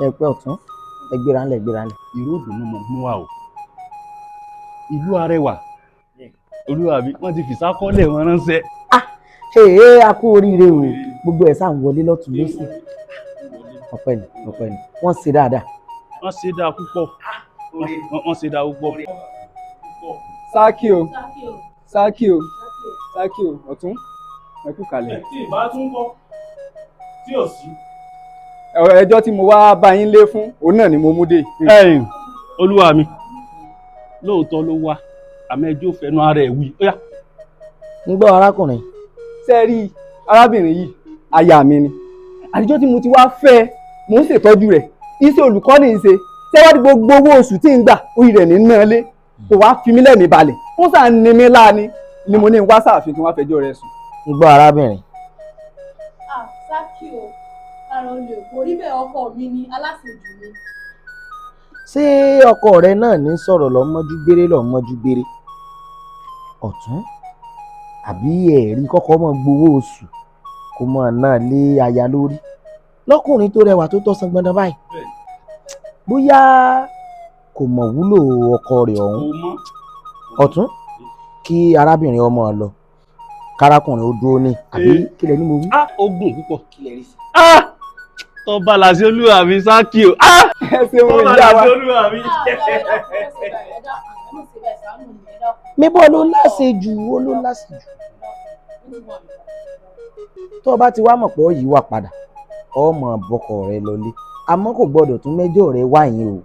Ẹ pẹ́ ọ̀tún, ẹ gbéra ńlẹ̀, gbéra ńlẹ̀. Ìró ìdùnnú mo mú wa o. Ìlú arẹwà, olúwa mi, wọ́n ti fìsákọ́lẹ̀ wọn ránṣẹ́. Ee, a kú oríire o. Gbogbo ẹ̀ sáà ń wọlé lọ́tún lọ́sì. Ọpẹ́ ni, ọpẹ́ ni, wọ́n ṣe dáadáa. Wọ́n ṣe dáa púpọ̀, wọ́n ṣe dáa púpọ̀. Sáàkì o, sáàkì o, sáàkì o, ọ̀tún, ẹ kú kalẹ̀. Tí ìbá tún bọ́ tí ò sí. Ẹjọ́ tí mo wá bá yín lé fún òun náà ni mo mú dé. Ẹ̀yin olúwa mi, lóòótọ́ ló wá, àmọ́ ẹjọ́ fẹnu ara ẹ̀ wí. Ó yá. Ń gbọ́, arákùnrin. Ṣé ẹ rí arábìnrin yìí, aya mi ni. Àtijọ́ tí mo ti wá fẹ́ ẹ, mò ń ṣètọ́jú rẹ̀. Iṣẹ́ olùkọ́ ní í ṣe. Ṣé wá di gbogbo owó oṣù tí ń gbà, orí rẹ̀ ní ná lé. Kò wá fi mí lẹ́mìí balẹ̀, ó sà ń ní mi láàní ni mo ní wá sáàfin kí wọ́n fẹjọ́ rẹ̀ sùn. Ń gbọ́, arábìnrin. Ah, Sákì o, ara olè kò rí bẹ́ẹ̀, ọkọ mi ni, aláṣejù ni. Ṣé ọkọ rẹ náà ní sọ̀rọ̀ lọ́mọdú gbére lọ́mọdú gbére, ọ̀tún? Àbí ẹ̀rí kọ́kọ́ mọ́ gbowó oṣù kó mọ́ náà lé aya lórí, lọ́kùnrin tó rẹwà tó tọ́sán gbọ́ndán báyìí? Bóyá kò mọ̀ wúlò ọkọ rẹ̀ ọ̀hún. Kò mọ̀. Ọ̀tún, kí arábìnrin ọmọ lọ, kárákùnrin ó dúró ní, àbí kílẹ̀ ní mo wí? Ah, ó gùn púpọ̀. Ah, tọ́ba làṣẹ olúwa mi, Sákì o. Ah, Ẹ ṣeun, tọ́ba ìyá wa. làṣẹ olúwa mi. Ah, ẹ dákun, ẹ ṣe báyìí, ẹ dákun, ẹ má ṣe báyìí, ṣàánú mi, ẹ dákun. Míbọ̀ ló láṣejù, ó ló láṣejù. Tó o bá ti wá mọ̀ pé ó yí wà padà, ọmọ bọkọ rẹ lọlé, àmọ́ kò gbọ́dọ̀ tún mẹ́jọ rẹ wá yín o.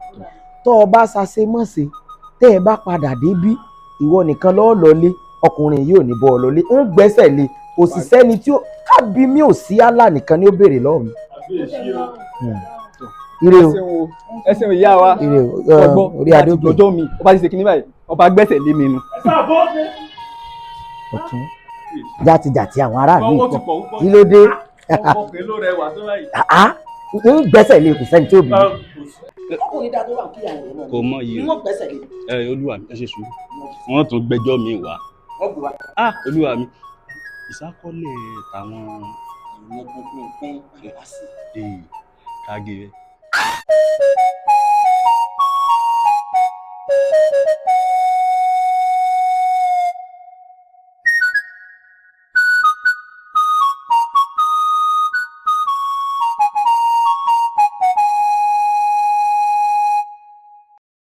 Tó o bá ṣàṣe mọ̀ṣe, tẹ́ ẹ bá padà débí, ìwọ nìkan lọ́ọ́ lọlé, ọkùnrin yìí ò ní bọ́ ọ lọlé. Ń gbẹ́sẹ̀ lé, kò sì sẹ́ni tí ó kábí mi ò sí, Allah nìkan ni ó béèrè lọ́wọ́ mi. Ire Ẹ o. ṣeun o, ẹ ṣeun, ìyá wa. Ire o. Ọgbọ́n Orí adé ògbè. Ọjọ́ mi ọba ti ṣe kinní báyìí, ọba gbẹ́sẹ̀ lé mi nu. Ọ̀tún, játijàti àwọn aráàlú Owó ti ìpọ̀. pọ̀ púpọ̀. Kí ló dé? Ọkùnrin ló rẹwà tó báyìí. Àá, ń gbẹ́sẹ̀ lé, kò sẹ́ni tí ó bí mi. Ọkùnrin dáa tó wà kíyàwó rẹ̀ náà. Kò mọ iye. Wọ́n gbẹ́sẹ̀ lé. Ẹ olúwa mi, ẹ ṣe sùúrù, wọ́n tún gbẹ́jọ́ mi wá. Wọ́n gbé wa. Ah, olúwa mi, ìsákọ́lẹ̀ tàwọn Ìwọ̀n pínpín pín wá sí. Kage rẹ.